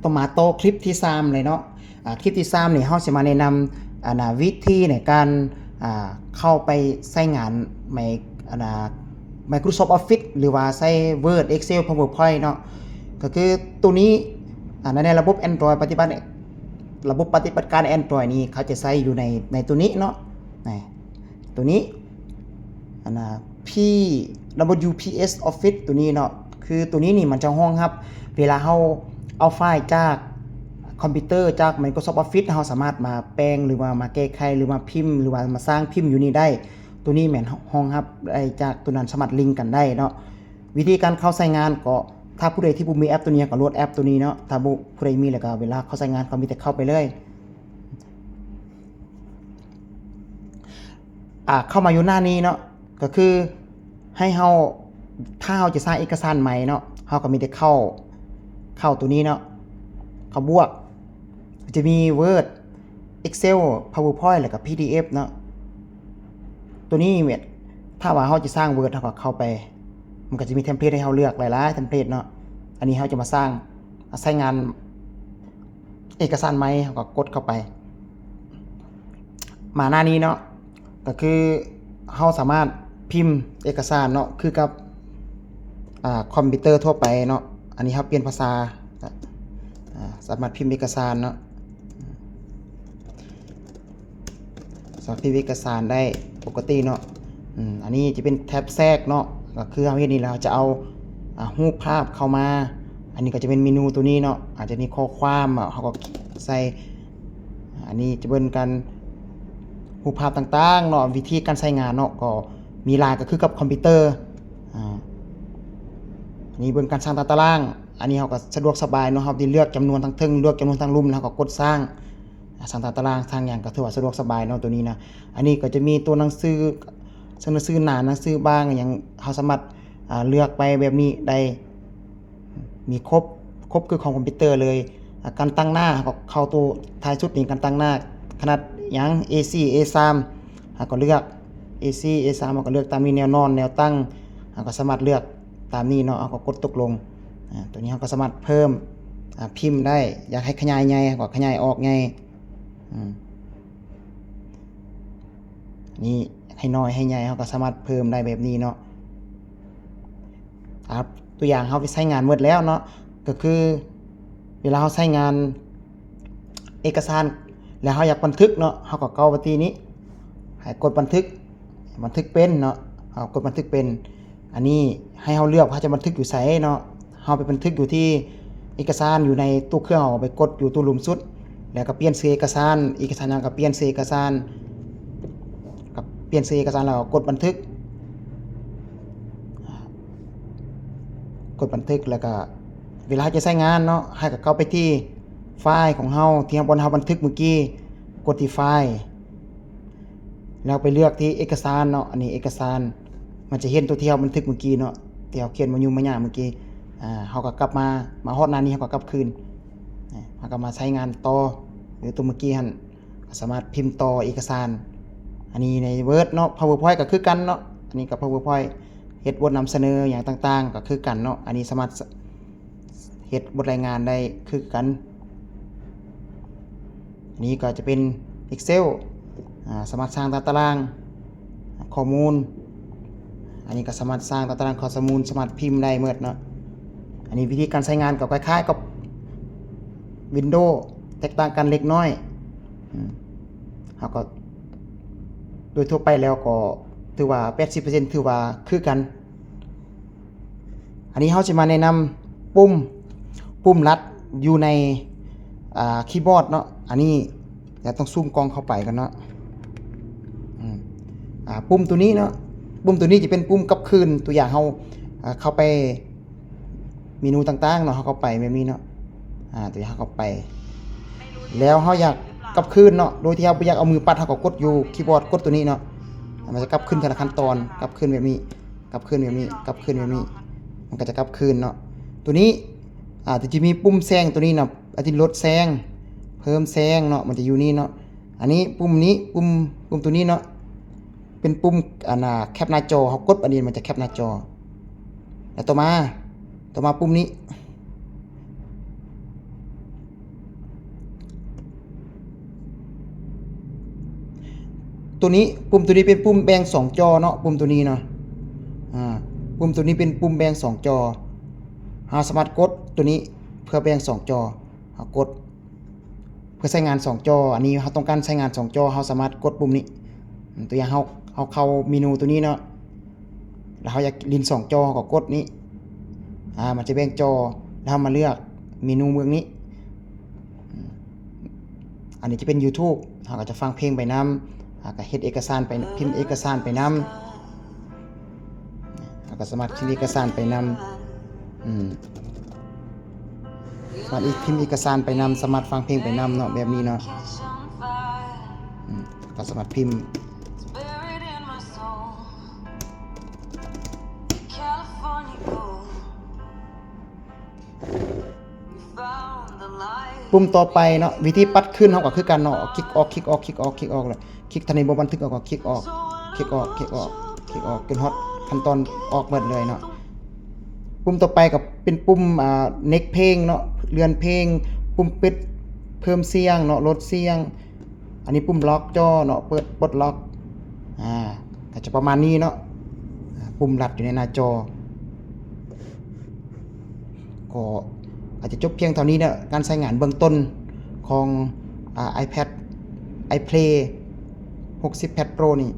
ຕໍ່ມາຕໍ່ຄລິບທີສາມເລີຍເນາະ. ອ່າ ຄລິບທີສາມນີ້ເຮົາຊິມາແນະນຳ ອັນນ່າ ວິທີໃນການ ອ່າ ເຂົ້າໄປໃຊ້ງານໄມ ອັນນ່າ Microsoft Office ຫຼືວ່າໃຊ້ Word Excel PowerPoint ເນາະ. ກໍຄືໂຕນີ້ ອ່າ ໃນ ໃນລະບົບ Android ປະຕິບັດ ລະບົບປະຕິບັດການ Android ນີ້ ເຂົາຈະໃຊ້ຢູ່ໃນ ໃນໂຕນີ້ເນາະ ນະ ໂຕນີ້ ອັນນ່າ P W P S Office ໂຕນີ້ເນາະ. ຄືໂຕນີ້ນີ້ມັນຈະຮອງຮັບ ເວລາເຮົາເອົາໄຟລ໌ຈາກຄອມພິວເຕີ ຈາກ Microsoft Office ເຮົາສາມາດມາແປງ ຫຼືວ່າມາແກ້ໄຂ ຫຼືວ່າພິມ ຫຼືວ່າມາສ້າງພິມຢູ່ນີ້ໄດ້. ໂຕນີ້ແມ່ນຮອງຮັບໄດ້ຈາກໂຕນັ້ນ ສາມາດລິງກັນໄດ້ເນາະ. ວິທີການເຂົ້າໃຊ້ງານກໍ ຖ້າຜູ້ໃດທີ່ບໍ່ມີແອັບໂຕນີ້ ກໍໂຫຼດແອັບໂຕນີ້ເນາະ. ຖ້າບໍ່ ຜູ້ໃດມີແລ້ວກໍເວລາເຂົ້າໃຊ້ງານ ກໍມີແຕ່ເຂົ້າໄປເລີຍ. ອ່າ ເຂົ້າມາຢູ່ໜ້ານີ້ເນາະ ກໍຄືໃຫ້ເຮົາ ຖ້າເຮົາຈະສ້າງເອກະສານໃໝ່ເນາະ ເຮົາກໍມີແຕ່ເຂົ້າ ເຂົ້າໂຕນີ້ເນາະ ເຂົ້າບວກ ຈະມີ Word Excel PowerPoint ແລ້ວກໍ PDF ເນາະ. ໂຕນີ້ແມ່ນ ຖ້າວ່າເຮົາຈະສ້າງ Word ເຮົາກໍເຂົ້າໄປ ມັນກໍຈະມີເທັມເພລດໃຫ້ເຮົາເລືອກຫຼາຍໆເທັມເພລດເນາະ. ອັນນີ້ເຮົາຈະມາສ້າງ ໃຊ້ງານເອກະສານໃໝ່ ເຮົາກໍກົດເຂົ້າໄປ. ມາໜ້ານີ້ເນາະ ກໍຄືເຮົາສາມາດພິມເອກະສານເນາະ ຄືກັບ ອ່າ ຄອມພິວເຕີທົ່ວໄປເນາະ. ອັນນີ້ເຮົາປ່ຽນພາສາ ອ່າ ສາມາດພິມເອກະສານເນາະ ສາມາດພິມເອກະສານໄດ້ປົກກະຕິເນາະ. ອືມ ອັນນີ້ຈະເປັນແທັບແຊກເນາະ ກໍຄືເຮົາເຮັດນີ້ແລ້ວ ເຮົາຈະເອົາ ອ່າ ຮູບພາບເຂົ້າມາ. ອັນນີ້ກໍຈະເປັນເມນູໂຕນີ້ເນາະ ອາດຈະມີຂໍ້ຄວາມ ເຮົາກໍໃສ່ ອັນນີ້ຈະເບິ່ງກັນ ຮູບພາບຕ່າງໆເນາະ. ວິທີການໃຊ້ງານເນາະ ກໍມີຫຼາຍ ກໍຄືກັບຄອມພິວເຕີ. ອ່າ ອັນນີ້ເບິ່ງການສ້າງຕາຕະລາງ ອັນນີ້ເຮົາກໍສະດວກສະບາຍເນາະ ເຮົາໄດ້ເລືອກຈຳນວນທາງເທິງ ເລືອກຈຳນວນທາງລຸ່ມ ແລ້ວເຮົາກໍກົດສ້າງ ອ່າ ສ້າງຕາຕະລາງ ສ້າງຫຍັງກໍຖືວ່າສະດວກສະບາຍເນາະ ໂຕນີ້ນະ. ອັນນີ້ກໍຈະມີຕົວໜັງສື ໜັງສືໜາ ໜັງສືບາງ ຫຍັງ ເຮົາສາມາດ ອ່າ ເລືອກໄປແບບນີ້ໄດ້ ມີຄົບ ຄົບຄືຂອງຄອມພິວເຕີເລີຍ. ອ່າ ການຕັ້ງໜ້າ ເຮົາກໍເຂົ້າໂຕທ້າຍສຸດນີ້ ການຕັ້ງໜ້າຂະໜາດຫຍັງ ເອສີ່ ເອສາມ ເຮົາກໍເລືອກ ເອສີ່ ເອສາມ ເຮົາກໍເລືອກຕາມນີ້ ແນວນອນ ແນວຕັ້ງ ເຮົາກໍສາມາດເລືອກຕາມນີ້ເນາະ ເຮົາກໍກົດຕົກລົງ. ອ່າ ໂຕນີ້ເຮົາກໍສາມາດເພີ່ມ ອ່າ ພິມໄດ້ ຢາກໃຫ້ຂະຫຍາຍໃຫຍ່ ເຮົາກໍຂະຫຍາຍອອກໃຫຍ່ ອືມ ນີ້ໃຫ້ນ້ອຍໃຫ້ໃຫຍ່ ເຮົາກໍສາມາດເພີ່ມໄດ້ແບບນີ້ເນາະ. ອ່າ ຕົວຢ່າງເຮົາໄປໃຊ້ງານໝົດແລ້ວເນາະ ກໍຄືເວລາເຮົາໃຊ້ງານເອກະສານ ແລ້ວເຮົາຢາກບັນທຶກເນາະ ເຮົາກໍເຂົ້າໄປທີ່ນີ້ ໃຫ້ກົດບັນທຶກ ບັນທຶກເປັນເນາະ ເຮົາກົດບັນທຶກເປັນ. ອັນນີ້ໃຫ້ເຮົາເລືອກວ່າເຮົາຈະບັນທຶກຢູ່ໃສເນາະ ເຮົາໄປບັນທຶກຢູ່ທີ່ເອກະສານ ຢູ່ໃນໂຕເຄື່ອງ ເຮົາໄປກົດຢູ່ໂຕລຸ່ມສຸດ ແລ້ວກໍປ່ຽນຊື່ເອກະສານ ເອກະສານຫຍັງກໍປ່ຽນຊື່ເອກະສານ ກໍປ່ຽນຊື່ເອກະສານ ແລ້ວກໍກົດບັນທຶກ ກົດບັນທຶກ ແລ້ວກໍເວລາເຮົາຈະໃຊ້ງານເນາະ ໃຫ້ກໍເຂົ້າໄປທີ່ໄຟລ໌ຂອງເຮົາ ທີ່ເຮົາ ບ່ອນເຮົາບັນທຶກມື້ກີ້ ກົດທີ່ໄຟລ໌ ແລ້ວໄປເລືອກທີ່ເອກະສານເນາະ ອັນນີ້ເອກະສານ ມັນຈະເຫັນຕົວທີ່ເຮົາບັນທຶກມື້ກີ້ເນາະ ທີ່ເຮົາຂຽນມາຫຍຸ້ມມາຫຍັງມື້ກີ້ ອ່າ ເຮົາກໍກັບມາ ມາຮອດໜ້ານີ້ ເຮົາກໍກັບຄືນ ເຮົາກໍມາໃຊ້ງານຕໍ່ ຫຼືຕົວມື້ກີ້ຫັ້ນ ກໍສາມາດພິມຕໍ່ເອກະສານ. ອັນນີ້ໃນ Word ເນາະ PowerPoint ກໍຄືກັນເນາະ ອັນນີ້ກໍ PowerPoint ເຮັດບົດນຳສະເໜີຫຍັງຕ່າງໆ ກໍຄືກັນເນາະ ອັນນີ້ສາມາດ ເຮັດບົດລາຍງານໄດ້ຄືກັນ. ອັນນີ້ກໍຈະເປັນ Excel ອ່າ ສາມາດສ້າງຕາຕະລາງຂໍ້ມູນ ອັນນີ້ກໍສາມາດສ້າງຕາຕະລາງຂໍ້ມູນ ສາມາດພິມໄດ້ໝົດເນາະ. ອັນນີ້ວິທີການໃຊ້ງານກໍຄ້າຍໆກັບ Windows ແຕກຕ່າງກັນເລັກນ້ອຍ. ອືມ ເຮົາກໍ ໂດຍທົ່ວໄປແລ້ວກໍຖືວ່າ ແປດສິບເປີເຊັນ ຖືວ່າຄືກັນ. ອັນນີ້ເຮົາຊິມາແນະນຳປຸ່ມ ປຸ່ມລັດຢູ່ໃນ ອ່າ ຄີບອດເນາະ. ອັນນີ້ ດຽວຕ້ອງຊູມກ້ອງເຂົ້າໄປກ່ອນເນາະ. ອືມ ອ່າ ປຸ່ມໂຕນີ້ເນາະ ປຸ່ມໂຕນີ້ຈະເປັນປຸ່ມກັບຄືນ. ຕົວຢ່າງເຮົາ ອ່າ ເຂົ້າໄປເມນູຕ່າງໆເນາະ ເຮົາເຂົ້າໄປແບບນີ້ເນາະ. ອ່າ ຕົວຢ່າງເຮົາເຂົ້າໄປ ແລ້ວເຮົາຢາກກັບຄືນເນາະ ໂດຍທີ່ເຮົາບໍ່ຢາກເອົາມືປັດ ເຮົາກໍກົດຢູ່ຄີບອດ ກົດໂຕນີ້ເນາະ ມັນຈະກັບຄືນແຕ່ລະຂັ້ນຕອນ ກັບຄືນແບບນີ້ ກັບຄືນແບບນີ້ ກັບຄືນແບບນີ້ ມັນກໍຈະກັບຄືນເນາະ. ໂຕນີ້ ອ່າ ຈະມີປຸ່ມແສງໂຕນີ້ເນາະ ອາດຈະລົດແສງ ເພີ່ມແສງເນາະ ມັນຈະຢູ່ນີ້ເນາະ. ອັນນີ້ປຸ່ມນີ້ ປຸ່ມ ປຸ່ມໂຕນີ້ເນາະ ເປັນປຸ່ມ ອັນນ່າ ແຄັບໜ້າຈໍ ເຮົາກົດອັນນີ້ມັນຈະແຄັບໜ້າຈໍ. ແລ້ວຕໍ່ມາ ຕໍ່ມາປຸ່ມນີ້ ຕົວນີ້ ປຸ່ມຕົວນີ້ເປັນປຸ່ມແບ່ງສອງຈໍເນາະ ປຸ່ມຕົວນີ້ເນາະ ອາ ປຸ່ມຕົວນີ້ເປັນປຸ່ມແບ່ງສອງຈໍ ເຮົາສາມາດກົດຕົວນີ້ເພື່ອແບ່ງສອງຈໍ ເຮົາກົດ ເພື່ອໃຊ້ງານສອງຈໍ ອັນນີ້ເຮົາຕ້ອງການໃຊ້ງານສອງຈໍ ເຮົາສາມາດກົດປຸ່ມນີ້ ຕົວຢ່າງເຮົາ ເຮົາເຂົ້າເມນູຕົວນີ້ເນາະ ແລ້ວເຮົາຢາກຫຼິ້ນສອງຈໍ ເຮົາກໍກົດນີ້ ອາ ມັນຈະແບ່ງຈໍ ແລ້ວເຮົາມາເລືອກເມນູເບື້ອງນີ້ ອັນນີ້ຈະເປັນ YouTube ເຮົາກໍຈະຟັງເພງໄປນຳ ເຮົາກໍເຮັດເອກະສານໄປ ພິມເອກະສານໄປນຳ ເຮົາກໍສາມາດພິມເອກະສານໄປນຳ ອືມ ສາມາດອີກພິມເອກະສານໄປນຳ ສາມາດຟັງເພງໄປນຳເນາະ ແບບນີ້ເນາະ ອືມ ກໍສາມາດພິມ ປຸ່ມຕໍ່ໄປເນາະ ວິທີປັດຂຶ້ນເຮົາກໍຄືກັນເນາະ ຄລິກອອກ ຄລິກອອກ ຄລິກອອກ ຄລິກອອກ ແລ້ວຄລິກທາງນີ້ບໍ່ບັນທຶກ ເຮົາກໍຄລິກອອກ ຄລິກອອກ ຄລິກອອກ ຄລິກອອກ ຈົນຮອດຂັ້ນຕອນອອກໝົດເລີຍເນາະ ປຸ່ມຕໍ່ໄປກໍເປັນປຸ່ມ ອາ ເນັກເພງເນາະ ເລື່ອນເພງ ປຸ່ມປິດ ເພີ່ມສຽງເນາະ ລົດສຽງ ອັນນີ້ປຸ່ມລັອກຈໍເນາະ ເປີດ ປົດລັອກ ອາ ກໍຈະປະມານນີ້ເນາະ ອາ ປຸ່ມລັດຢູ່ໃນໜ້າຈໍ ກໍອາດຈະຈົບພຽງເທົ່ານີ້ເນາະ ການໃຊ້ງານເບື້ອງຕົ້ນຂອງ ອາ iPad iPlay ຫົກສິບ Pad Pro ນີ້